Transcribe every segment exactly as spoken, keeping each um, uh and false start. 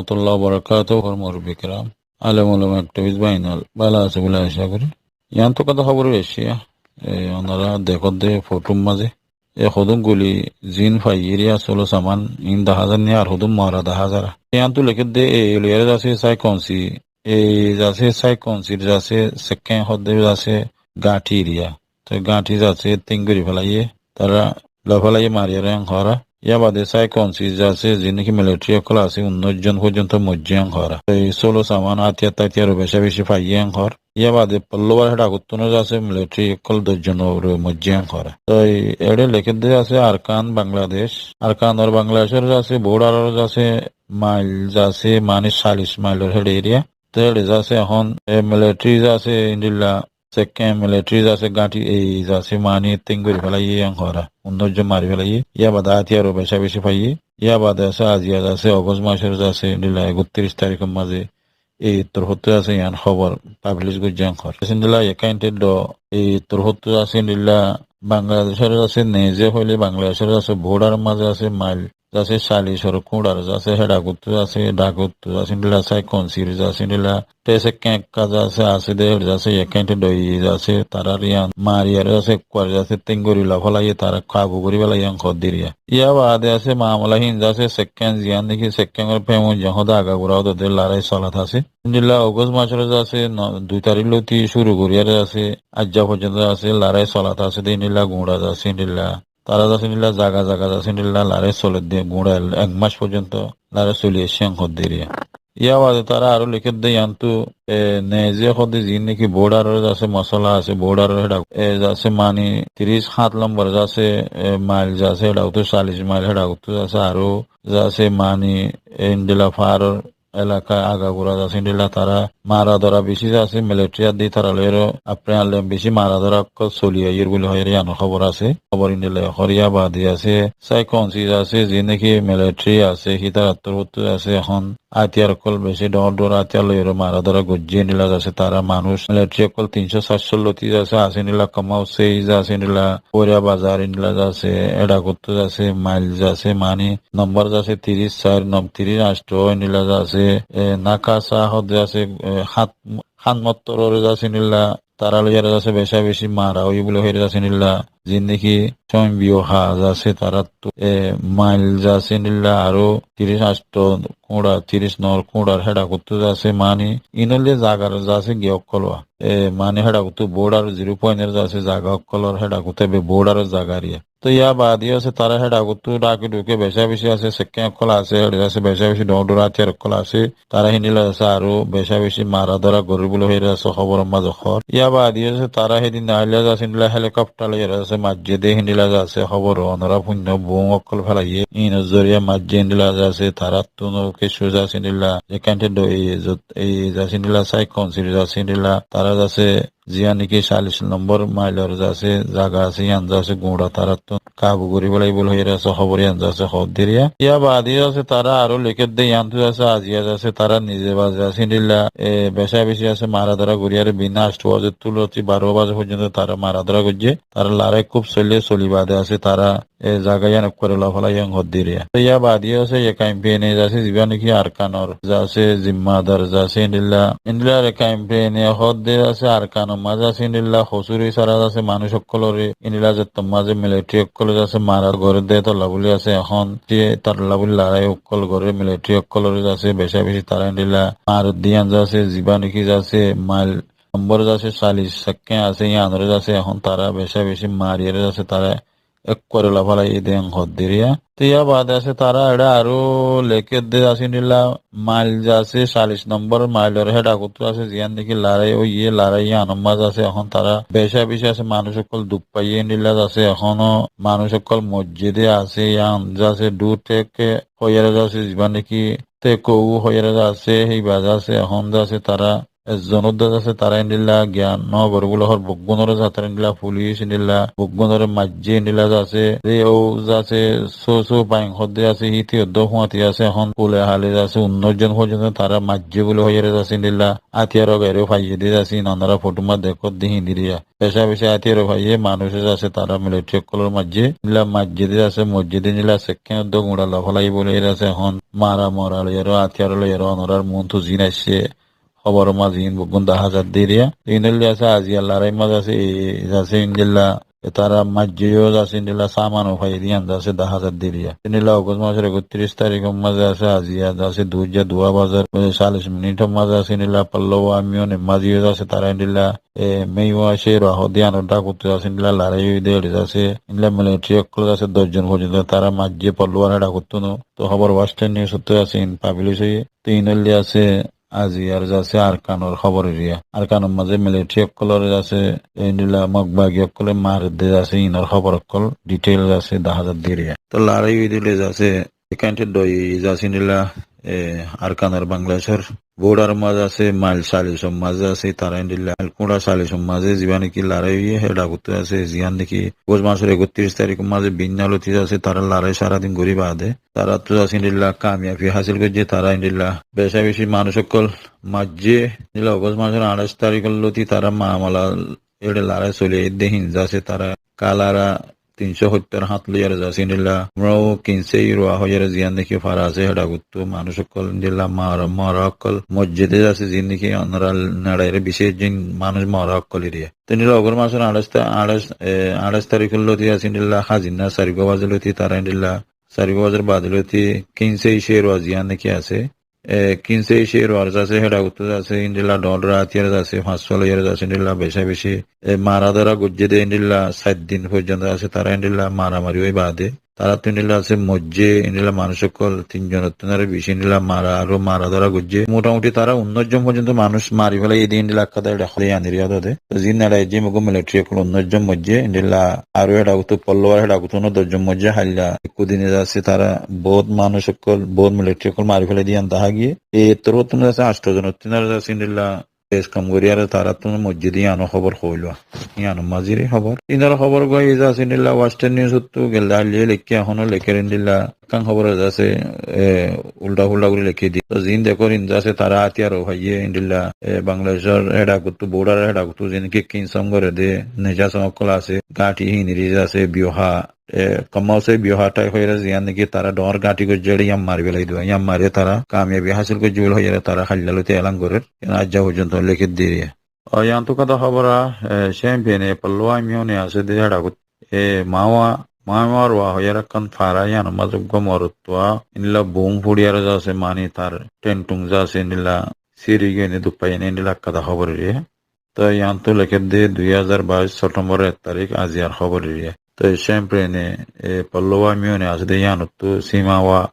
Warahmatullahi wabarakatuhu, hor murubbi kiram, alem ulama, activist báinol, bála asó buli acá gorí. Yián to hoto hóbor aiccé, e, onora dekódde fotór mazé. E hodún guli zin faiyé riya sólo saman, in dahá zar né, ar hodún mara dahá zar. Yián to lekédde e liyar zasé Saikonsi, e zasé Saikonsi zasé sekken hoódde zasé gañthi riya. Te gañthi zasé tin gorí felaiyé, tará loi felaiyé mariyaré en hoór. Yá bade Saikonsi zasé zin niki militari ókkol asé, unnóic zon foijjonto moijjé en hoór. Te sólo saman átiyar tátiyar ó beca beci faiyé en hoór. Yá bade Pollobar héçakuttúno zasé militari ókkol doc zon ó moijjé en hoór. Toi eçé lekédde zasé Arkan, Bangladec. Arkanor Bangladecor zasé bordaror zasé mail zasé mani callic mailor héçe eriya. Te héçe zasé ehón e militari zasé endilla sekken militari zasé gañthi ei zasé mani tin gorí felaiyé en hoór. Unnóic zon mari felaiyé. Yá bade átiyar ó beca beci faiyé. Yá bade zasé aziya zasé Ogos macor zasé endilla ekottiríc tarikor mazé E I R or torfóttu zasé yián hóbor pablic goijjé en hoór. Endilla ekkain teddo E I R or torfóttu zasé endilla Bangladecor zasé neze hoilé Bangladecor zasé bordaror mazé zasé mail zasé callicor kúñçar zasé héçakuttú zasé, dhakuttú zasé endilla Saikonsi zasé endilla te sekken ekka zasé asé de héçe zasé ekkain teddo E I R zasé tarár yián mariyaré zasé ekkuare zasé tin gorí loi felaiyé, tará kabu gorí felaiyé en hoódde riya. Yá bade zasé mamala hín zasé sekken ziyán niki sekkenor femuijja hoódde agagura hoódde larái solat asé. Endilla Ogos macor zasé no-, dui tarík lóti cúru goríyaré zasé aijja foijjonto zasé larái solat asé de endilla guñça zasé endilla. Tará zasé endilla zaga zaga zasé endilla larái soledde guñça el-, ek mac foijjonto larái soli aiccé en hoódde riya. Yá bade tará aró lekédde yián to, e, neze hoódde zin niki bordaror zasé mosola asé, bordaror héçak-, e, zasé mani tiríc háñt lombor zasé, e, mail zasé héçakuttú callic mail héçakuttú zasé aró zasé mani endilla faáror elaka agagura zasé endilla tará mara dóra beci zasé militari addi tará loiyaré apre alem beci mara dóra ókkol soli aiyér buli hoiyaré yián hóbor asé. Hóbor endilla hoór. Yá bade zasé Saikonsi zasé zin niki militari asé hítarar torfóttu zasé ehón átiyar ókkol beci dhoóñr dhoóñr átiyar loiyaré mara dóra goijjé endilla zasé tará manúic militari ókkol tin có sait có lóti zasé asé endilla Kamausei zasé endilla Boria Bazar endilla zasé héçakuttú zasé mail zasé mani nombor zasé tiríc sair nom-, tiríc ancto endilla zasé, e, Nakasa hoódde zasé, e, háñt, háñt mottoror zasé endilla tará loiyaré zasé beca beci mara óiye buli hoiyaré zasé endilla zin niki Sombio ha zasé taráttu, e, mail zasé endilla aró tiríc ancto kúñça, tiríc nor kúñçar héçakuttú zasé mani inólle zagar zasé giya ókkol wa. E, mani héçakuttú bordar ziro pointor zasé zaga ókkolor héçakuttú ebe bordaror zaga eriya. Toi yá bade yó asé tará héçakuttú dhaki dhuki beca beci asé, sekken ókkol asé, héçe asé beca beci dhoóñr dhoóñr átiyar ókkol asé. Tará héndilla zasé aró beca beci mara dóra gorér buli hoiyaré zasé hóboror mazé hoór. Yá bade yó asé tará hédin ailé zasé héndilla helikoptar loiyaré zasé maijjé de héndilla zasé hóbor onora fuinno bom ókkol felaiyé. Inor zoriya maijjé héndilla zasé taráttuno kessú zasé héndilla ekkain teddo E I R zot, E I R zasé héndilla Saikonsi zasé héndilla tará zasé ziyán niki callic nombor mailor zasé zaga asé, yián zasé guñça taráttu kabu gorí felaiyé buli hoiyaré zasé hóbor yián zasé hoódde riya. Yá bade zasé tará aró lekédde yián to zasé aziya zasé tará nize baze zasé endilla, e, beca beci zasé mara dóra goríyaré binna ancto baze ttu lóti baró baze foijjonto tará mara dóra goijjé. Tará larái kúb soille soli bade zasé tará e zaga yián ekkuare loi felaiyé en hoódde riya. Te yá bade yó asé Rakáin Fiyene zasé zibá niki Arkanor zasé zimmadar zasé endilla, endilla Rakáin Fiyene hoódde zasé Arkanor mazé zasé endilla hosúri sára zasé manúic ókkolore endilla zettót mazé militari ókkole zasé mara gorédde tolla buli zasé ehón te tolla buli larái ókkol goré militari ókkolore zasé beca beci tará endilla maredde yián zasé zibá niki zasé mail nombor zasé callic sekken asé yiánore zasé ehón tará beca beci mariyaré zasé tará ekkuare loi felaiyé de en hoódde riya. Te yá bade zasé tará eçé aró lekédde zasé endilla mail zasé callic nombor mailor héçakuttú zasé ziyán niki larái óiye, larái yiánor mazé zasé ehón tará beca beci zasé manúic ókkol duk faiyé endilla zasé ehóno manúic ókkol moijjé de asé yián zasé dhur thekke hoiyaré zasé zibá niki thekou hoiyaré zasé híba zasé ehón zasé tará Ezzon uddá zasé tará endilla giyan nógor buli hoór, beggúnoré zatar endilla fulis endilla beggúnoré maijjé endilla zasé. Ze ó zasé só só bain hoódde zasé, híte uddá fúañti zasé, ehón kule hale zasé, unnóic zon foijjonto tará maijjé buli hoiyére zasé endilla átiyar uggwá faiyé dé zasé, iín onora fothór mazé dekódde híndiriya. Beca beci átiyar faiyé, manúic zasé tará militari ókkolor maijjé, endilla maijjé dé zasé, moijjé dé endilla sekkén uddá guñça lofélai buli zasé, ehón mara mora loiyaró, átiyar loiyaró, onorár muúntu ziín aiccé, hóbor mazé iín beggún dahá zadde eriya. Iín óilde zasé aziyar larái mazé zasé, e, zasé endilla, e, tará maijjé yó zasé endilla saman ó faiyé dé yián zasé dahá zadde eriya. Endilla Ogust masór ekottiríc tarikór mazé zasé aziya zasé duijja duwa bazar, e, callic minitor mazé zasé endilla Pallowa Miyone mazé yó zasé tará endilla, e, Meiwa cér hoódde yiánor dhákottú zasé endilla larái óiye dé eçé zasé endilla militari ókkol zasé doc zon foijjonto tará maijjé Pallowar hé dhákottú no. Toi hóbor Western News ottú zasé iín pablic óiye. Toi iín óilde zasé aziyar zasé Arkanor hóbor eriya. Arkanor mazé militari ókkolore zasé endilla Mog bagi ókkole maredde zasé, iínor hóbor ókkol detail zasé dahá zadde eriya. Toi larái óiye dé zasé ekkán te doi zasé endilla, e, Arkanor Bangladecor bodhar mazé zasé, mail callicor mazé zasé, tará endilla mail kúñça callicor mazé zibá niki larái óiye, hé dhákottú zasé, ziyán niki Ogust masór ekottiríc tarikór mazé biínna lóti zasé, tará larái saradin gorí baade taráttu zasé endilla kamiyabi hásil goijjé, tará endilla beca beci manúic ókkol maijjé, endilla Ogust masór añçáic tarikór lóti tará mamala eçé larái soli aiyédde hín zasé, tará Kalara tin có hóttor hát loiyaré zasé endilla, Mrou Kinsei Rua hoiyaré ziyán niki fara asé, hé dhákottú manúic ókkol endilla mara, mara ókkol moijjé dé zasé, ziín niki onora neçairé beci zon manúic mara ókkol eriya. Toi endilla Ogust masór añçáic ta-, añçáic, e, añçáic tarikór lóti zasé endilla házinna sarigwá bazar lóti tará endilla sarigwá bazar baade lóti Kinsei Cér Rua ziyán niki asé, e, Kinsei Cér Ruar zasé hé dhákottú zasé endilla dhoóñr dhoóñr átiyar zasé, fañs fal óiyaré zasé endilla beca beci, e, mara dóra goijjé dé endilla sair din foijjonto zasé tará endilla maramari ói baade taráttu endilla zasé moijjé endilla manúic ókkol tin zonottún aró beci endilla mara aró mara dóra goijjé. Motamuti tará unnóic zon foijjonto manúic mari félaiye dé endilla ekká dé dhákottú yián eriya dóde. Toi ziín neçairé zimegó militari ókkol unnóic zon moijjé, endilla aró hé dhákottú Pallowar hé dhákottú no doc zon moijjé, hailla ekku dine zasé tará bout manúic ókkol, bout militari ókkol mari félai dé yián dahá giyé. E torfóttun zasé ancto zonottún aró zasé endilla pes kam gorí aró taráttu moijjé dé yiánor hóbor hoóilo. Yiánor mazé eri hóbor. Iínor hóbor uggwá zasé endilla Western News ottú gelde hailla leikké, ehóno leker endilla ekkán hóbor zasé, e, ulda fulda gorí leikké dé. Toi ziín dekór iín zasé tará átiyar ó faiyé endilla, e, Bangladecor hé dhákottú, bodhar hé dhákottú ziín niki kinsong goré dé, neca song ókkol asé, gáñthi híiniri zasé, biyoha, e, kommá asé biyoha thaip hoiyaré ziyán niki tará dhoóñr gáñthi goijjé dé yián mari félai dé, yián mari tará kamiyabi hásil goijjé buli hoiyaré tará hailla lóti elan gorér. Yián aijja foijjonto lekédde eriya. Ó, yiántu kotá hóbor, e, Champion e Pallowa Miyone asé dé hé dhákottú, e, Mawa, Mawa Rua hoiyaré ekkán fara, yiánor mazé uggwá morotfua endilla bum fúçiyaré zasé, mani tar theng thung zasé endilla siri giyói né, duk faiyé né, endilla kotá hóbor eriya. Toi yiántu lekédde dui házar bais September ek tarik aziyar hóbor eriya. Toi Champion e, e, Pallowa Miyone asé dé yiánottú Simawa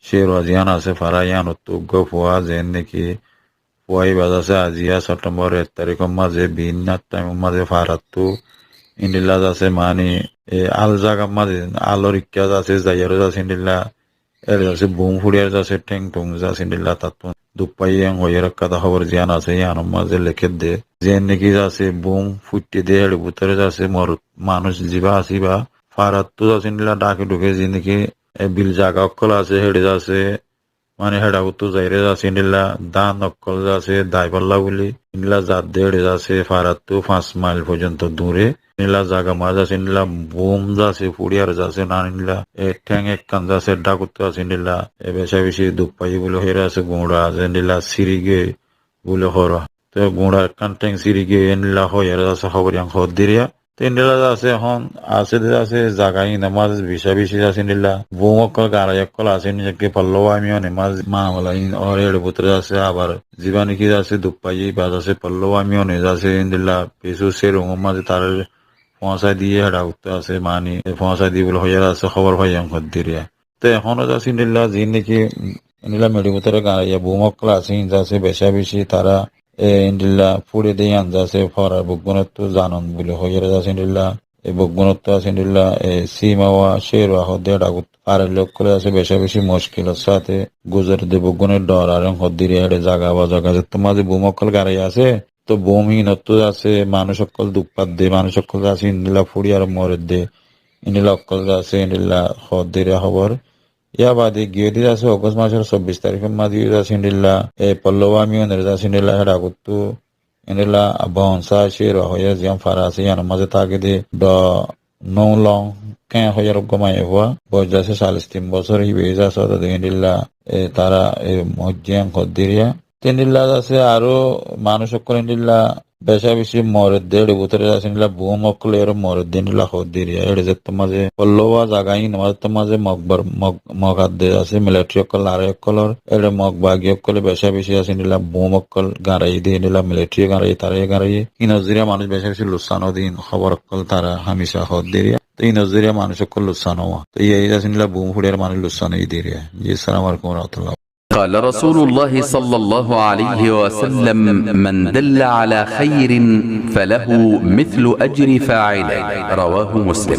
Cér Rua ziyán asé fara yiánottú uggwá fua, zeén niki fua ibá zasé aziya September ek tarikór mazé biínna thaimor mazé farattu endilla zasé mani, e, al zagar mazé alor ikká zasé, zaiyaró zasé endilla eçé zasé bum fúçiyaré zasé, theng thung zasé endilla tattún duk faiyé yián hoiyaré kotá hóbor ziyán asé yiánor mazé lekédde. Zeén niki zasé bum fúitte dé eçé bútore zasé morot manúic zibá asé ibá farattu zasé endilla dháki dhuké ziín niki, e, bil zaga ókkol asé, héçe zasé, mani hé dhákottú zairé zasé endilla dhán ókkol zasé daibálla buli, endilla zadde héçe zasé farattu fañs mail foijjonto dure. Endilla zaga mazé zasé endilla bum zasé, fúçiyaré zasé, nán endilla, e, theng ekkán zasé dhákottú zasé endilla, e, beca beci duk faiyé buli hoiyaré zasé, guñça zasé endilla siri giyói buli hoór. Toi guñça ekkán theng siri giyói endilla hoiyaré zasé hóbor yián hoódde eriya. Toi endilla zasé ehón asé dé zasé zaga iínor mazé beca beci zasé endilla bum ókkol, garai ókkol asé, niki Pallowa Miyone mazé mamala iín ór, eçé bútore zasé abar zibá niki zasé duk faiyé ibá zasé Pallowa Miyone zasé endilla Pesu Serungor mazé tarár fóñsai diyé, hé dhákottú zasé mani fóñsai diyé buli hoiyaré zasé hóbor faiyé yián hoódde eriya. Te ehóno zasé endilla ziín niki endilla meçi bútore gañraiya bum ókkol asé, iín zasé beca beci tará, e, endilla fúçe dé yián zasé forar beggúnottú zanon buli hoiyaré zasé endilla e boggúnottú asé endilla, e, Simawa, Sherwa hoódde e dhagut farelli ókkole asé beca beci muckilor sáte guzoredde boggúne dhorar en hoódde iriya. Ére zaga ba zaga zettót mazé bum ókkol garai asé, to bum hínottú asé manúic ókkol duk fadde, manúic ókkol asé endilla fúçi ar moredde, endilla ókkol asé endilla hoódde iriya hóbor. Yar bade giyói de asé August macor sobbic tarikor mazé yó asé endilla, e, Pollowa Miyunor asé endilla e dhaguttú endilla Bonsa Sherwa hoiyé ziyán fara asé, yíanor mazé táke de dho Noulong Keñ hoiyé uggwá maiyafua, boyos asé callic tin bosór, híba asé ódde endilla, e, tará, e, moijjé en hoódde iriya. Te endilla asé aró manúic ókkol endilla beca beci moredde, ére bútore asé endilla bum ókkol ére moredde endilla hoódde iriya. Ére zettót mazé Pollowa zaga hín zettót mazé Mog bar-, Mog, Mog adde asé militari ókkol, larai ókkolor, ére Mog bagi ókkole beca beci asé endilla bum ókkol garai de, endilla militari garai, tará garai. Hínor zoriya manúic beca beci luksan ó de hín hóbor ókkol tará hámica hoódde iriya. Te hínor zoriya manúic ókkol luksan ó. Te yían asé endilla bum fúçi ar manúic luksan ó de iriya. Ji, assalamu alaikum wa rahmatullah. قال رسول الله صلى الله عليه وسلم: من دل على خير فله مثل أجر فاعله. رواه مسلم.